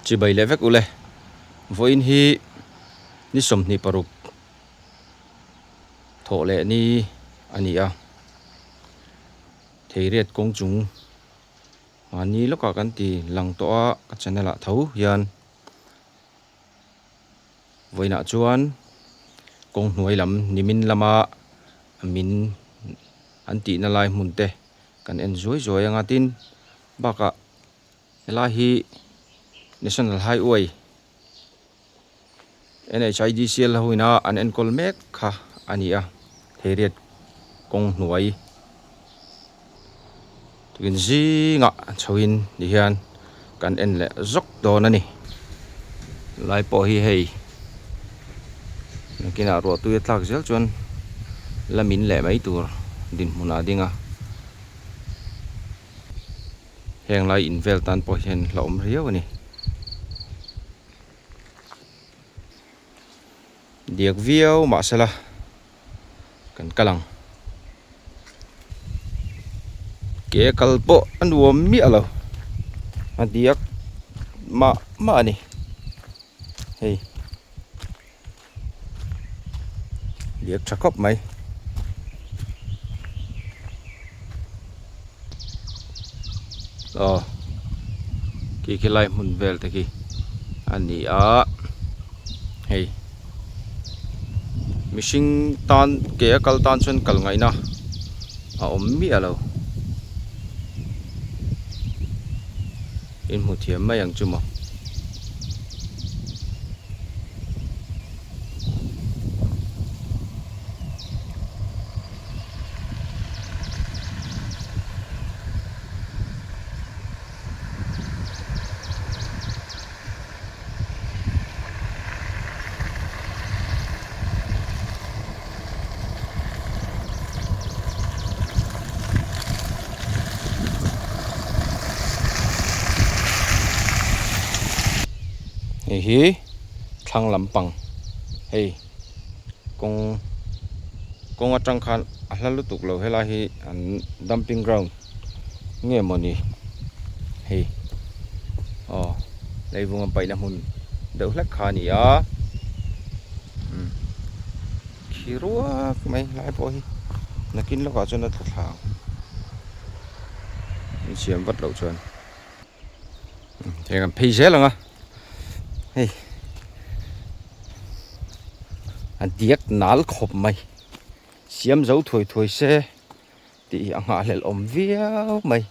Chibai leh vek ule. Vawiin hi ni 26 thawh leh ni a ni a. Theiriat kawng chung mahni lawkah kan ti lang tawh a ka channel ah tho hian vawiinah chuan kawng hnuai lam nimin lama min an tihna lai hmun te kan en zuai zuai anga tin bakah Helai hi National Highway NHIDCL ho ina an enkawl mek kha a ni a, Theiriat kawng hnuai tukin zingah chhoin ti hian kan en leh zawk dawn a ni. Helai pawh hi hei nakinah ruah tui a tlak zel chuan la min leh mai tur dinhmunah a ding a. Heng lai in vel tan pawh hian hlauhawm riau a ni. Diak viau mahsela kan kal ang. Ke kal pawh a nuam miah lo. A diak mah mah a ni. Hei. Diak tha khawp mai. Aw khi khi lai hmun vel te khi a ni a hei mihring tan ke a kal tan chuan kal ngaihna a awm miah lo in hmu thiam mai ang chu maw. Hei hi thlang lampang hei kawng kawng atang khan a hla lutuk lo helai hi an dumping ground nge mawni hei aw leivung an paihna hmun deuh hlek kha a ni a umm khi ruak mai helai pawh hi nakin lawkah chuan a tla thla ang in siam vat loh chuan heng an phei zel ang a hei a diak nal khawp mai siam zo thuai thuai se. Tih hi a nghahhlelh awm viau mai.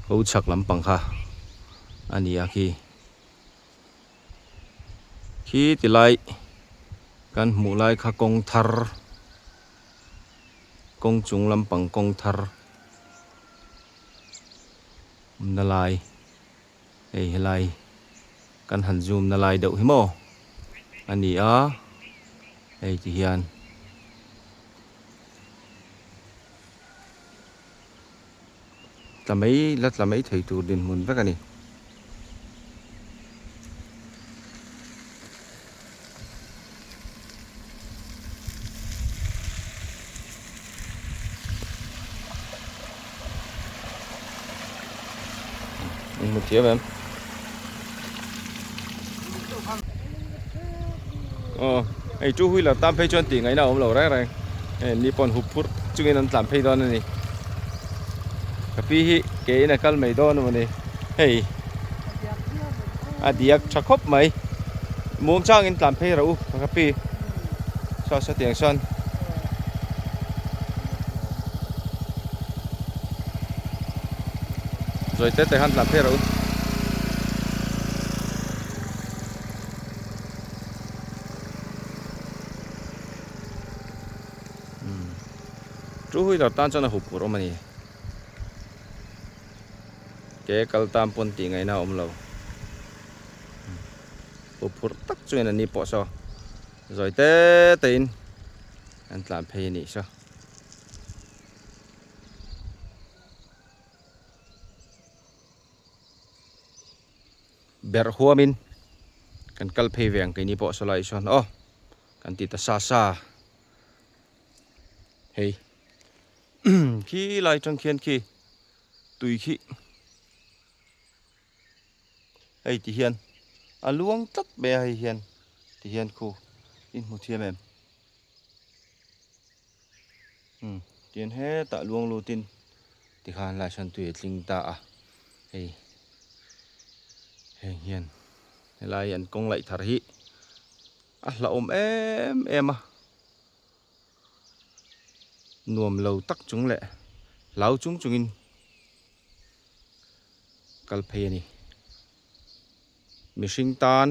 Ho chhak lampang kha a ni a khi. Khi ti lai kan hmuh lai kha kawng thar kawng chung lampang kawng thar awmna lai hei helai kan han zoom na lai deuh hi maw a ni a hei ti hian. Tla mai la tla mai thei tur dinhmun vek a ni. In hmu thiam em? Aw hei two wheeler tan phei chuan tih ngaihna a awm lo reng reng hei ni pawn hup phurh chungin an tlan phei dawn a ni ka pi hi ke in a kal mai dawn a mawni hei a diak tha khawp mai muang changin tlan phei rawh u ka pi saw saw tiang sawn. Zawi te te khan tlan phei rawh u. Two wheeler tan chuan a hup phurh awm a ni. Ke kal tan pawn tih ngaihna a awm lo. Hup phurh tak chuan a ni pawh saw zawi te te in an tlan phei a nih saw. Berh huamin kan kal phei ve ang keini pawh sawlai sawn aw kan ti ta sa sa hei khi lai tang khian khi tui khi hei ti hian a luang tlat mai a hei hian ti hian khu in hmu thiam em umm tihian hetah luang lutin tikhan lai sawn tui a tling ta a hei heng hian helai an kawng laih thar hi a hlauhawm em em a nuam lo tak chung leh hlau chung chungin kal phei a ni. Mihring tan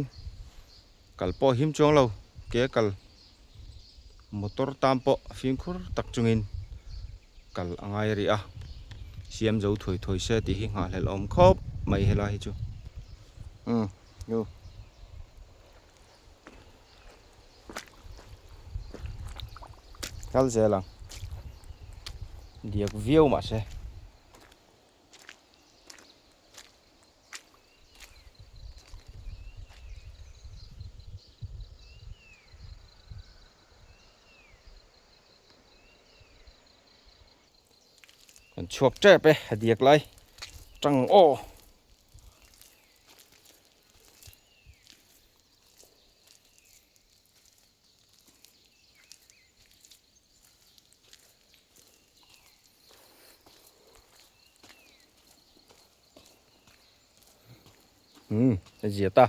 kal pawh him chuang lo ke kal motor tan pawh fimkhur tak chungin kal a ngai rih a, siam zo thuai thuai se tih hi nghahhlelh awm khawp mai helai hi chu umm u. Kal zel ang diak viau mahse. Kan chhuak tep e a diak lai tang aw. Umm a zia ta.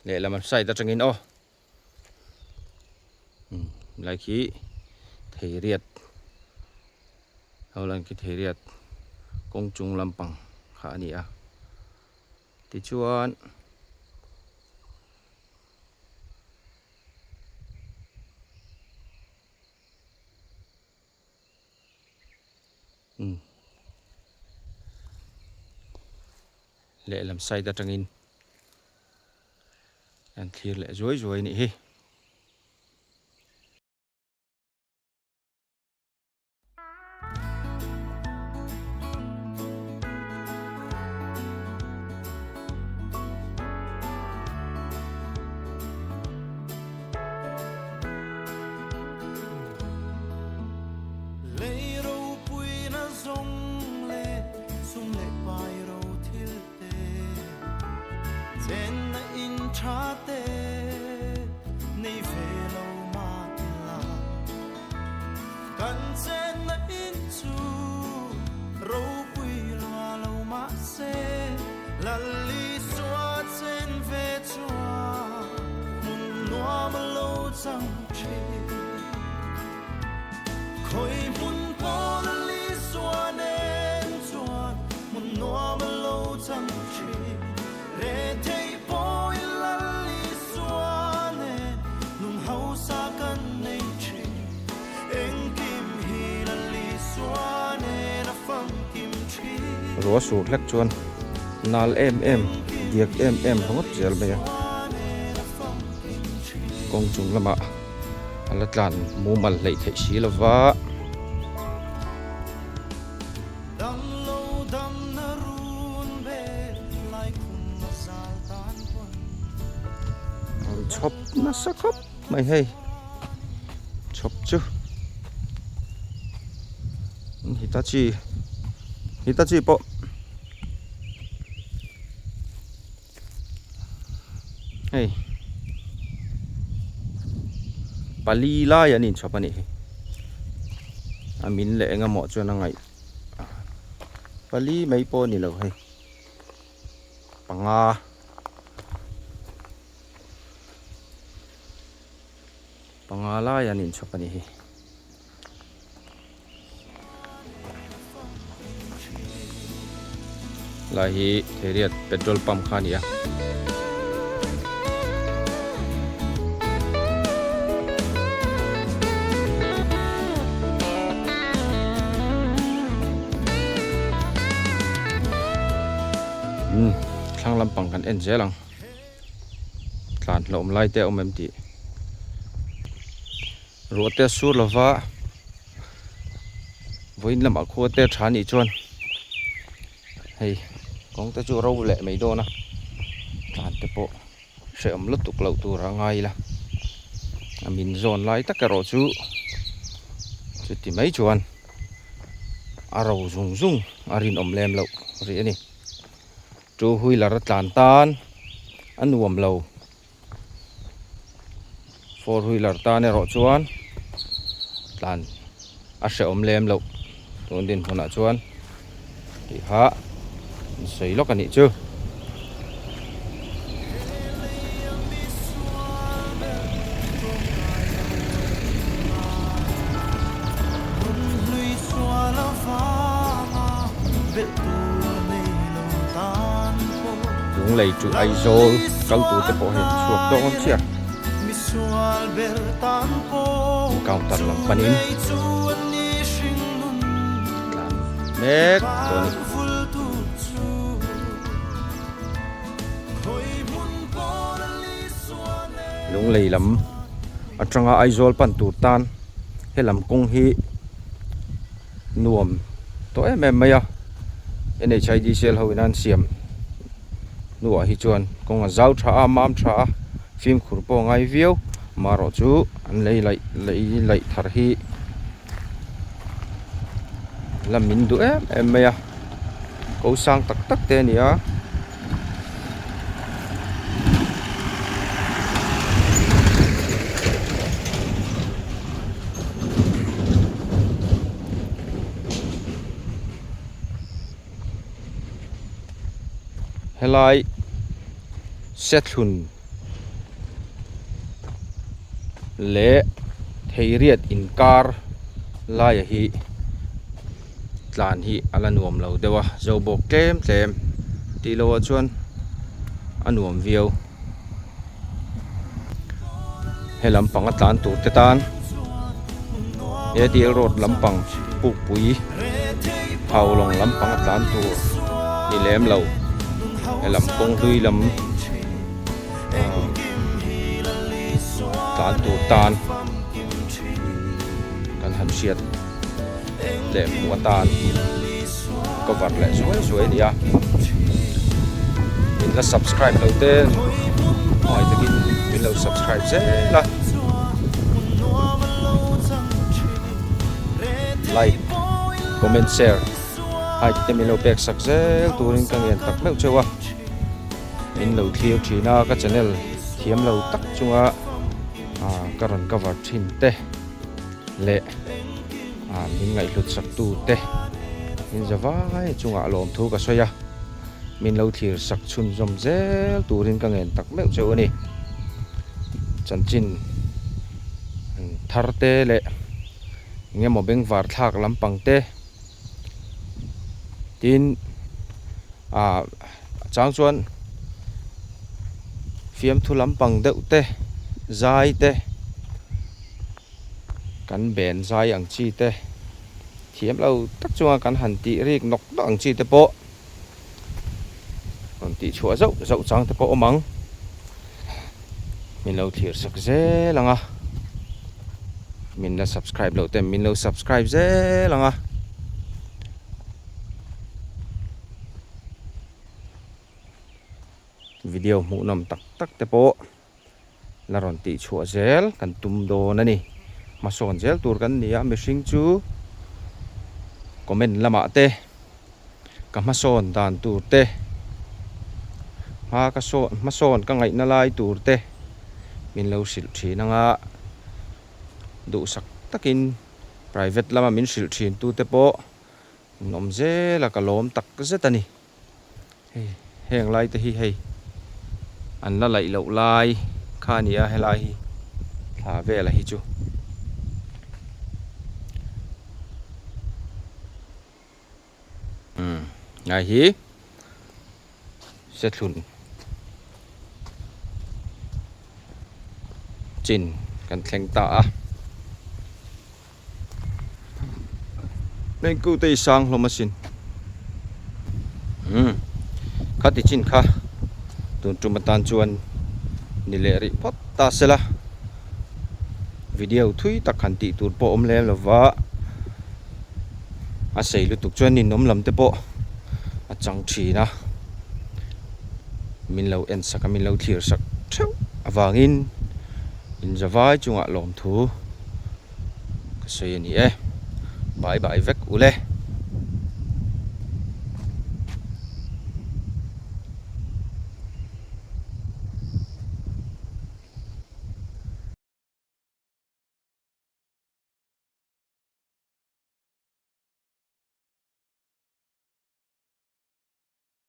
Lehlam side atangin aw umm lai khi thei riat ho lan khi thei riat kawng chung lampang kha a ni a tichuan. Umm lehlam side atangin an thlir leh zuai zuai a nih hi. Ruah sur hlek chuan nal em em diak em em ringawt zel mai a kawng chung lamah a la tlan mumal hleih theih si lova. An chhawp nasa khawp mai hei chhawp chu Hitachi Hitachi pawh hei pali lai an inchhawp a nih hi a min leh eng emaw chuan a ngaih pali mai pawh a ni lo hei panga panga lai an inchhawp a nih hi. Lai hi Theiriat petrol pump kha a ni a. Umm thlang lampang kan en zel ang. Tlan hlauhawm lai te a awm em tih ruah te a sur lova vawiin lamah khua te a tha anih chuan hei kawng te chu a ro leh mai dawn a tlan te pawh hrehawm lutuk loh tur a ngai ila a min zawn lai tak erawh chu chuti mai chuan a ro zung zung a rinawm lem loh rih a ni. Two wheeler a tlan tan a nuam lo. Four wheeler tan erawh chuan tlan a hrehawm lem loh tun dinhmunah chuan tih kha an sawi lawk a nih chu. Lunglei chu Aizawl kal tur te pawh hei chhuak dawn chiah counter lam panin tlan mek tawh a ni. Lunglei lam atanga Aizawl pan tur tan helam kawng hi nuam tawh em em mai a NHIDCL ho in an siam hnuah hi chuan kawng a zau tha a mam tha a fimkhur pawh a ngai viau amaherawh chu an lei laih lei laih thar hi la min duh em em mai a ko sang tak tak te a ni a. Helai Sethlun leh Theiriat inkar laia hi tlan hi a la nuam lo deuh a zo bawk tlem tlem tih loh ah chuan a nuam viau he lampang a tlan tur te tan ATL road lampang pukpui haulawng lampang a tlan tur ni lem lo he lam kawng hlui lam tlan tur tan kan han hriat. Leh hmuh atan cover leh zuai zuai a ni a min la subscribe lo te hmangaih takin min lo subscribe zel a like comment share like te min lo pek sak zel turin ka ngen tak meuh cheu a min lo thlir thin a ka channel thiam lo tak chunga ka rawn cover thin te. Leh min ngaihhlut sak tu te min za vai chungah lawmthu ka sawi a, min lo thlir sak chhunzawm zel turin ka ngen tak meuh cheu a ni. Chanchin thar te leh eng emaw bengvar thlak lampang te tin ah chang chuan fiamthu lampang deuh te zai te. Kan ben zai ang chi te thiam lo tak chunga kan han tih rik nawk nawk ang chi te pawh rawn tih chhuah zauh zauh chang te pawh awm ang. Min lo thlir sak zel ang a, min la subscribe loh ten min lo subscribe zel ang a. Video hmuhnawm tak tak te pawh. La rawn tih chhuah zel kan tum dawn a ni. Hmasawn zel tur kan ni a, mihring chu comment lamah te ka hmasawn dan tur te, hma ka sawn hmasawn ka ngaihna lai tur te min lo hrilh thin anga duhsak takin private lama min hrilh thin tu te pawh an awm zel a ka lawm tak zet a ni. Hei heng lai te hi hei an la laih loh lai kha a ni a helai hi thla vel a hi chu. Umm lai hi Sethlun chin kan thleng ta a. Mengku te i sang hlawm asin. Umm khati chin kha tun tum atan chuan Ni leh rih phawt ta sela video thui tak han tih tur pawh awm lem lova a sei lutuk chuan ninawm lam te pawh a chang thin a min lo en sak a min lo thlir sak theuh avangin inzavai chungah lawmthu ka sawi a ni e bye bye vek ule.